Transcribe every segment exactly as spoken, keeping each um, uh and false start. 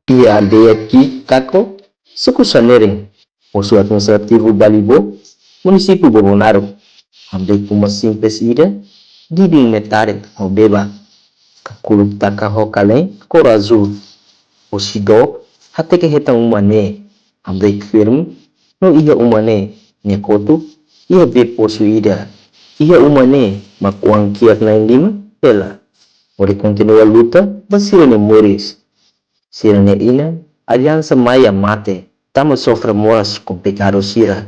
Iha aldeia Kitako, suku Saneren, postu administrativu Balibo, munisípiu Bobonaro, hamriik uma simples ida, gidin metarek ho beba, kakuluk taka ho kalen kór azúl. Husi dook hateke hetan uma ne'e, hamriik firme, no iha uma ne'e nia kotuk iha bee posu ida. Iha uma ne'e mak oan kiak na'in-lima hela. Hodi kontinua luta ba sira-nia moris. Sira-nia inan, Aliansa Maia, mate tanba sofre moras komplikadu sira.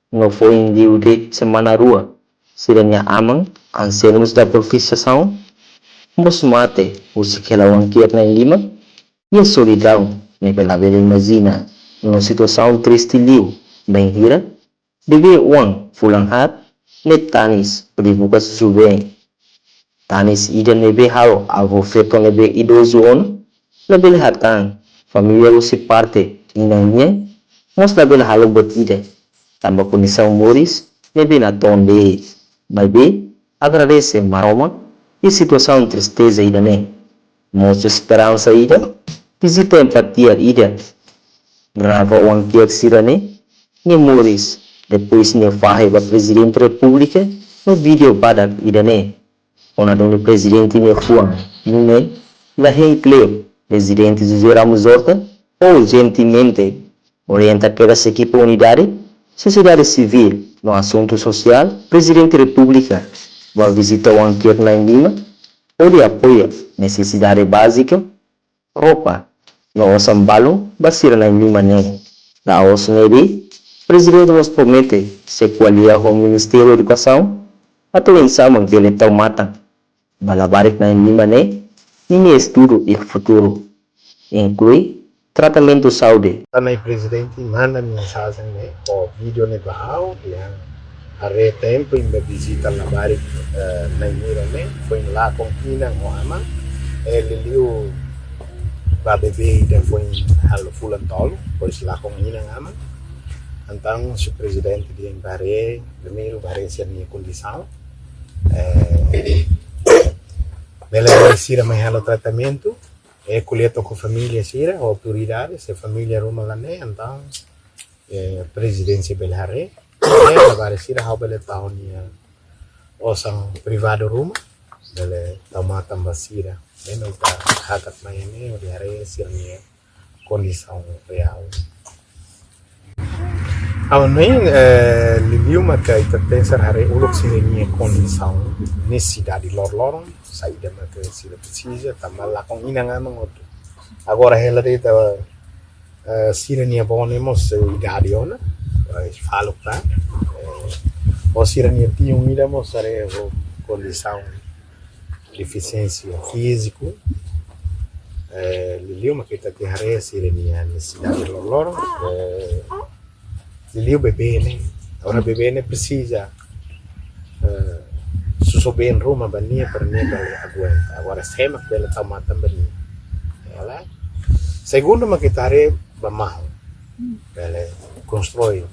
No foin liu de'it semana rua, sira-nia aman, Anselmus da Profissão, mós mate husi hela oan kiak na'in-lima. Iha solidaun ne'ebé labele imajina, no situasaun triste liu, bainhira bebé oan fulan haat ne'e tanis hodi buka susubeen. Tanis ida ne'ebé halo avó feto ne'ebé idozu ona, labele hatán família husi parte inan nian, mós labele halo buat ida, tanba kondisaun moris ne'ebé natoon de'it. Maibé agradese Maromak iha situasaun tristeza ida-ne'e. Mosu esperansa ida, vizita empatia ida, grava oan kiak sira-ne'e nia moris, depois nia fahe ba Prezidente Repúblika no vídeo badak ida-ne'e. Ona duni Prezidente nia fuan, nune'e la hein kleur, Prezidente José Ramos Horta urjentemente orienta kedas ekipa unidade, sosiedade sivíl no asuntu sosiál, Prezidente Repúblika, ba vizita oan kiak na'in-lima, hodi apoia nesesidade bázika, roupa no osan balun ba sira na'in-lima ne'e. La'ós ne'e de'it, Prezidente mós promete sei ko'alia ho Ministériu Edukasaun atu oinsá mak bele tau matan ba labarik na'in-lima ne'e ninia estudu iha futuru, inklui tratamentu saúde. Tanba Prezidente manda mensajen ne'e ho vídeo ne'e ba ha'u, iha haree tempu imi bá vizita labarik, eh, na'in-lima ne'e, foin lakon inan ho aman, eh, liuliu ba bebé ida foin halo fulan tolu, depois lakon inan aman. Entaun, se Prezidente dehan bá haree, primeiru bá haree sira-nia kondisaun, eh, bele sira mai halo tratamentu, eh, ko'alia ho família sira, ho autoridade, se família ruma la ne'e, entaun, eh, Prezidente bele haree, eh, labarik sira ha'u bele tau nia osan privadu ruma, bele tau matan ba sira. Ne'e mak ita hakat mai ne'e, hodi haree sira-nia kondisaun reál. Ha'u hanoin, eh, liuliu maka ita tenke haree uluk sira-nia kondisaun nesesidade loroloron, saida maka sira presiza, tanba lakon inan aman hotu. Agora hela de'it, eh, sira-nia avó ne'e mós, eh, idade ona, eh, faluk ona, eh, ou sira-nia tiun ida mós haree ho kondisaun defisiénsia fíziku, eh, liuliu maka ita tenke haree sira-nia nesesidade loroloron, eh, liuliu bebé ne'e. Agora bebé ne'e presiza, eh, susubeen ruma ba nia para nia bele aguenta. Agora sé mak bele tau matan ba nia. Hela. Segundu maka ita haree ba maun. Bele konstrui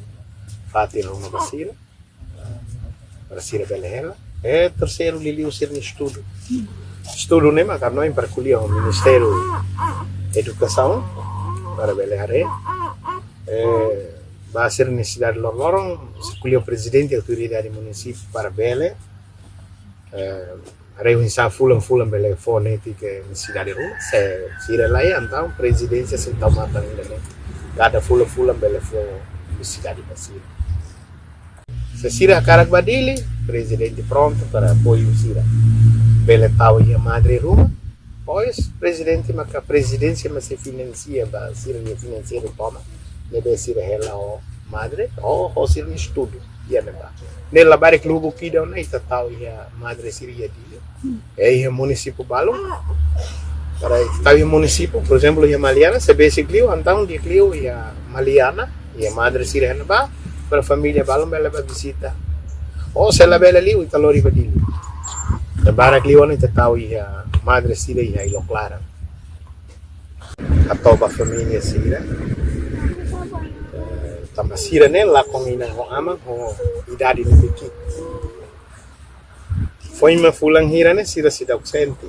fatin ruma ba sira, para sira bele hela. Eh, terseiru liuliu sira-nia estudu. Estudu ne'e maka hanoin para ko'alia ho Ministériu Edukasaun, para bele haree, eh, ba sira-nia nesesidade loroloron, sei ko'alia ho Prezidente Autoridade Munisípiu para bele, eh, haree oinsá fulan-fulan bele fó netik nesesidade ruma, se sira la iha, entaun Prezidénsia sei tau matan ida ne'e, kada fulan-fulan bele fó nesesidade ba sira. Se sira hakarak bá Dili, Prezidente prontu para apoiu sira. Bele tau iha madre ruma, pois Prezidente maka Prezidénsia mak sei finansia ba sira-nia finanseiru tomak, ne'ebé sira hela ho madre, ou, ou sira-nia estudu iha ne'ebá. Ne'e labarik lubuk ida ona ita tau iha madre sira iha Dili. Eh, iha munisípiu balun. Para tau iha munisípiu, por ezemplu, iha Maliana, se besik liu, entaun di'ak liu iha Maliana, iha madre sira iha ne'ebá, para família balun bele bá vizita. Ou se labele liu, ita lori bá Dili. Ne'e barak liu ona ita tau iha madre sira iha Ilok Laran. Atu ba família sira. Eh, tanba sira ne'e lakon inan ho aman ho idade ne'ebé ki'ik. Foin mak fulan hira ne'e sira seidauk sente.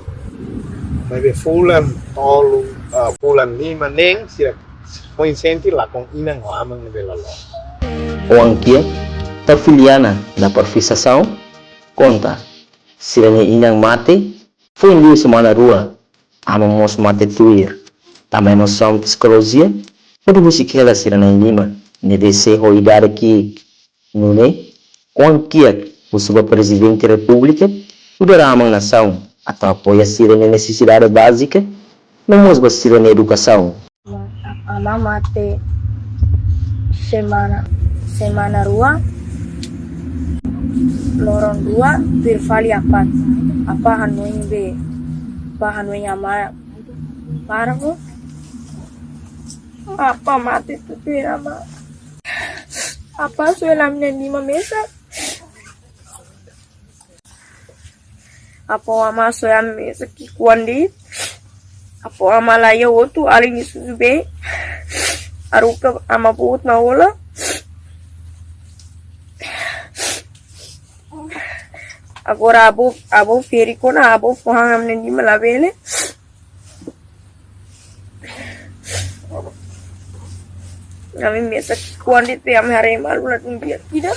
Maibé fulan tolu, Ah, fulan lima neen sira foin sente lakon inan ho aman ne'ebé loloos. Oan kiak, tau filiana da profesasaun, konta sira-nia inan mate foin liu semana rua, aman mós mate tuir. Tanba emosaun psikolojia, hodi husik hela sira na'in-lima ne'ebé sei ho idade ki'ik. Nune'e, oan kiak husu ba Prezidente Repúblika nu'udar aman nasaun atu apoia sira-nia nesesidade bázika, no mós ba sira-nia edukasaun. Aman mate semana, semana rua, loron rua, tuir fali apá. Apá hanoin be, apá hanoin aman para ho. Apá mate tutuir aman. Apá soe ami na'in-lima mesak. Apá ho aman soe ami mesak ki'ik-oan de'it. Apá ho aman laiha hotu, alin nia susubeen. Haruka aman boot nia ola. Agora avó, avó feri kona, avó fó han ami na'in-lima labele. Ami mesak ki'ik-oan de'it be ami haree malu ladún di'ak ida.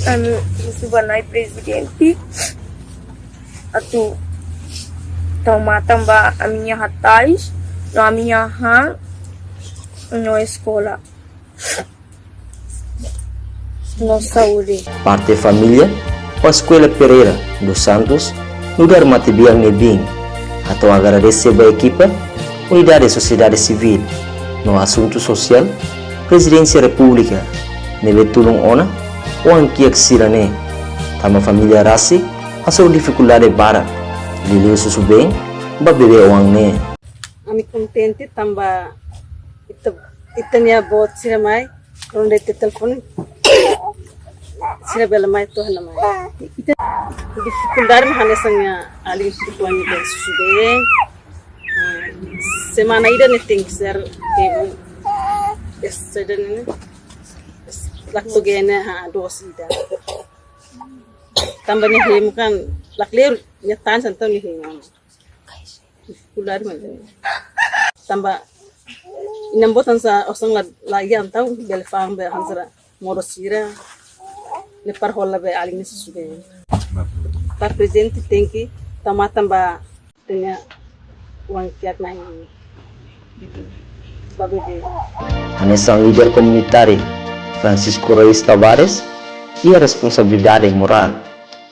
Ami husu ba Na'i Prezidente atu tau matan ba ami-nia hatais, no ami-nia han, no eskola, no saúde. Parte família, Pascuela Pereira dos Santos, nu'udar matebian nia biin, hato'o agradese ba ekipa Unidade Sosiedade Sivíl no Asuntu Sosiál Prezidénsia Repúblika ne'ebé tulun ona oan kiak sira-ne'e, tanba família rasik hasoru difikuldade barak, liuliu susubeen ba bebé oan ne'e. Ami kontente tanba ita, ita-nia boot sira mai, ronde te telefone, sira bele mai to'o ona mai. Ita difikuldade hanesan nia alin ki'ik-oan nia susubeen. Ah, semana ida ne'e tenke ser hemu, es, ida ne'e, es, laktogena, ha, doze ida. Tanba nia hemu kan, lakleur nia tan santan nia hemu. Difikuldade mak ne'e. Tanba inan-boot hanesan osan la, la iha entaun bele fa'an be hanesan modo sira, ne'e para hola be alin nia susubeen. Para Prezidente tenke tau matan ba ita-nia oan kiak na'in-lima. Ba bebé. Hanesan líder komunitáriu Francisco Reis Tavares iha responsabilidade morál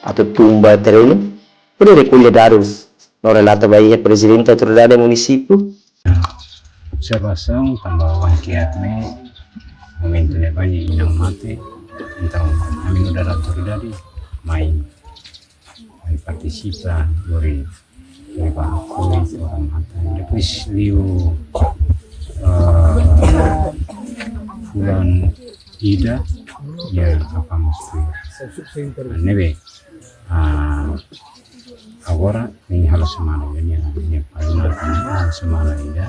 atu tun ba terrenu hodi rekolla dadus no relata ba iha Prezidente Autoridade Munisípiu. Observasaun tanba oan kiak ne'e momentu ne'ebá nia inan mate, entaun ami nu'udar autoridade mai, mai partisipa, lori, lori ba apoiu, lori matan. Depois liu, ah, fulan ida, ya, apá mós tuir. Ne'ebé, ah, agora, ne'e halo semana ida, ne'e, ne'e, halo semana ida.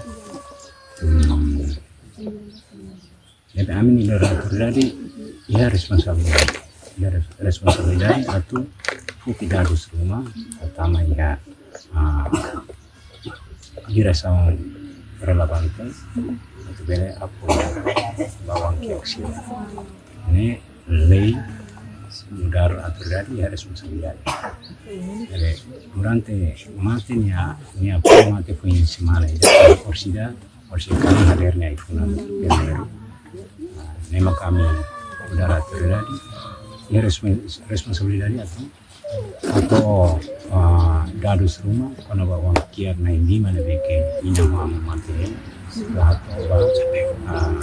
Hmm. Jadi, ami nu'udar autoridade iha responsabilidade. Iha res-, responsabilidade atu foti dadus ruma, tama iha, ah, diresaun relevante, atu bele apoiu ba oan kiak sira. Ne'e lei nu'udar autoridade iha responsabilidade. Jadi, durante mate nia, nia apá mate foin semana ida, orsida, orsida kami hadeer nia ai-funan. Ah, ne'e mak ami nu'udar autoridade iha respons-, responsabilidade atu, atu, ah, dadus ruma kona-ba oan kiak na'in-lima ne'ebé ke inan ho aman mate hela, atu ba, ah,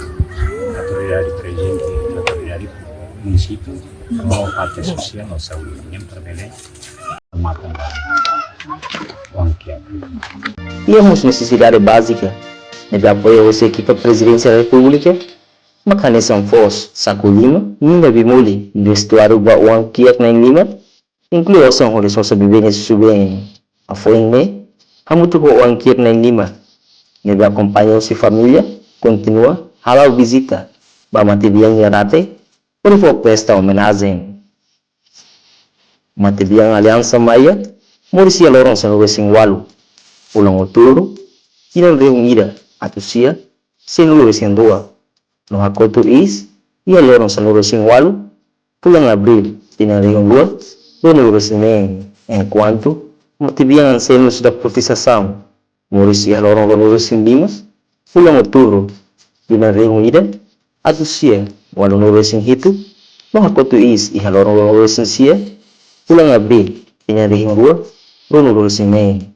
autoridade prezidente, autoridade munisípiu, no parte sosiál no saúde, ne'e para bele matan ba oan kiak. Iha mós nesesidade bázika ne'ebé apoiu husi ekipa Prezidénsia Repúblika, mak hanesan foos, saku lima, mina bimoli, vestuáriu ba oan kiak na'in-lima, inklui osan hodi sosa bebé nia susubeen. Hafoin ne'e, hamutuk ho oan kiak na'in-lima ne'ebé akompaña husi família, kontinua hala'o vizita ba matebian nia rate, hodi fó presta omenajen. Matebian Aliansa Maia, moris iha loron sanulu-resin-ualu, fulan Outubru, tinan rihun ida atus sia sianulu-resin-rua, no hakotu iis iha loron sanulu-resin-ualu, fulan Abríl, tinan rihun rua, ruanulu-resin-neen, enkuantu matebian Anselmo da Profesasaun, moris iha loron ruanulu-resin-lima, fulan Outubru, tinan rihun ida atus sia ualunulu-resin-hitu, no hakotu iis iha loron ruanulu-resin-sia, fulan Abríl, tinan rihun rua, ruanulu-resin-neen.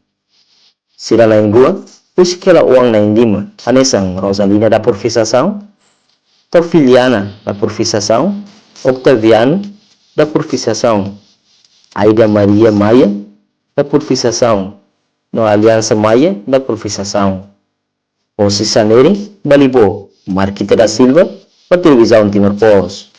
Sira na'in-rua husik hela oan na'in-lima, hanesan Rosalina da Profesasaun, Teofiliana da Profesasaun, Octaviano da Profesasaun, Aida Maria Maia da Profesasaun, no Aliansa Maia da Profesasaun. Hosi Sanere, Balibó, Marquita da Silva, ba Televizaun Timor Post.